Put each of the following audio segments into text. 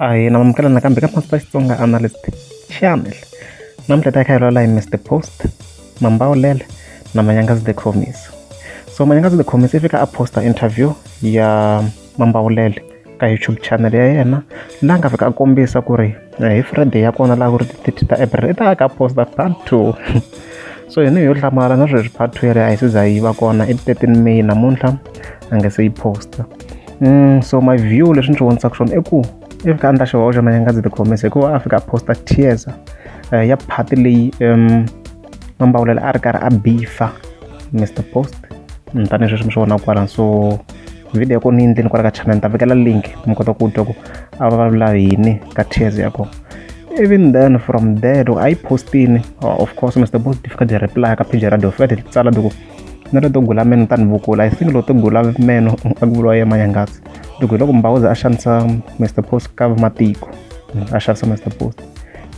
Ahee na mamukela nakambe ka Master Xitsonga Analyst Channel. Namuntlha ta kha hi vulavula hi Mr Post, Mambawulele na Manyangazi the Khomis. So Manyangazi the Khomis i fika a posta interview ya Mambawulele ka YouTube channel ya yena laha nga fika a kombisa ku ri hi Friday ya kona laha ku ri ti-30 ta April i ta ka posta part 2. So hina yo hlamala na sweswi part 2 yaleyo a yi se za yi va kona i 13 May namuntlha a nga se yi posta. So my view leswi ni swi vonisaka swona i ku i fika a endla xihoxo Manyangazi the Khomis hikuva a fika a posta teaser ya part leyi Mambawulele a ri karhi a bifa Mr Post tanihi sweswi mi swi vonaka kwala so video ya kona yi endleni kwala ka channel ni ta vekela link mi kota ku twa ku a va vulavula yini ka teaser ya kona. Even then from there loko a yi postini of course Mr Post ti fika ti reply ka page ra fika ti tsala ti ku na leto gula meno ta ni vukula I think loko to gula meno a ku vuriwa ye Manyangazi loko hi loko Mbawuza a xanisa Mr Post ka matiko a xavisa Mr Post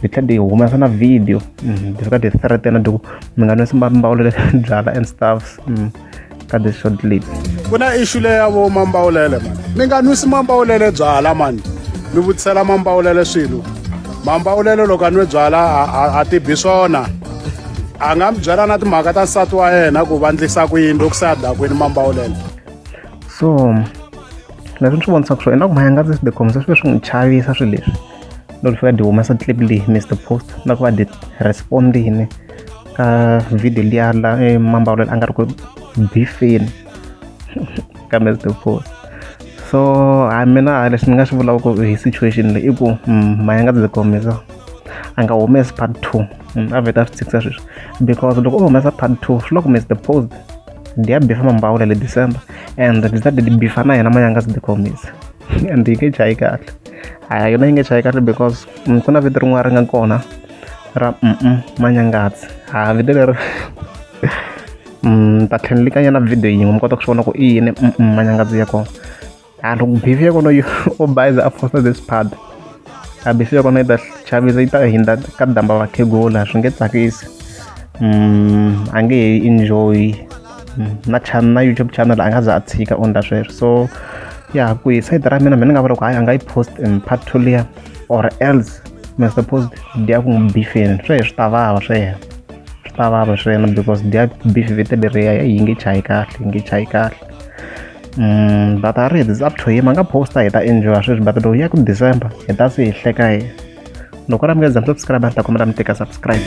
ti tlhela ti humesa na video ti fika ti threaten ti ku mi nga nwisi Mbawulele byala and stuffs ka this short clip. Ku na issue leyi ya vo Mambawulele mani mi nga nwisi Mambawulele byala mani mi vutisela Mambawulele swilo Mambawulele loko a nwe byala a ti bi swona a nga mi byela na timhaka ta nsati wa yena ku va ndlisa ku yini loko se a dakwini Mambawulele. So leswi ni swi vonisaka swona ingaku Manyangazi the Khomis swi ve swi n'wi chavisa swilo leswi loko fika di humesa clip leyi Mr Post na ku va di respondini ka video liya la Mambawulele a nga ri ku bifeni ka Mr Post. So ha mina leswi ni nga swi vulaka ku hi situation leyi i ku Manyangazi the Khomis a nga humesi part 2 a vheta a swi tshikisa sweswi because loko o humesa part 2 swi loko Mr Post di ya bifa Mambawulele December and di ta di bifa na yena Manyangazi the Khomis and yi nge chayi kahle. A yona yi nge chayi kahle because ku na vito rin'wana ri nga kona ra Manyangazi ha vito leri ni ta tlhela ni nyikanyana video yin'we mi kota ku swi vona ku i yini Manyangazi ya kona. A loko beef ya kona yo o bayiza a posta this part a beef ya kona yi ta chavisa yi ta hundza ka damba vakhegula swi nge tsakisi a nge he enjoy na channel na YouTube channel a nga za a tshika u endla sweswo so ya ku hi sayiti ra mina mina ni nga vula ku hayi a nga yi post in part 2 liya or else Mr Post di ya ku n'wi bifeni sweswo swi ta vava sweswo swi ta vava swena because di ya beef vito leriya yi nge chayi kahle yi nge chayi kahle. But a ri it's up to him a nga posta hi ta enjoy sweswi but loko yi ya ku December hi ta se hi hleka yena loko ra mi nga za mi subscribe a ni ta kombela mi teka subscribe.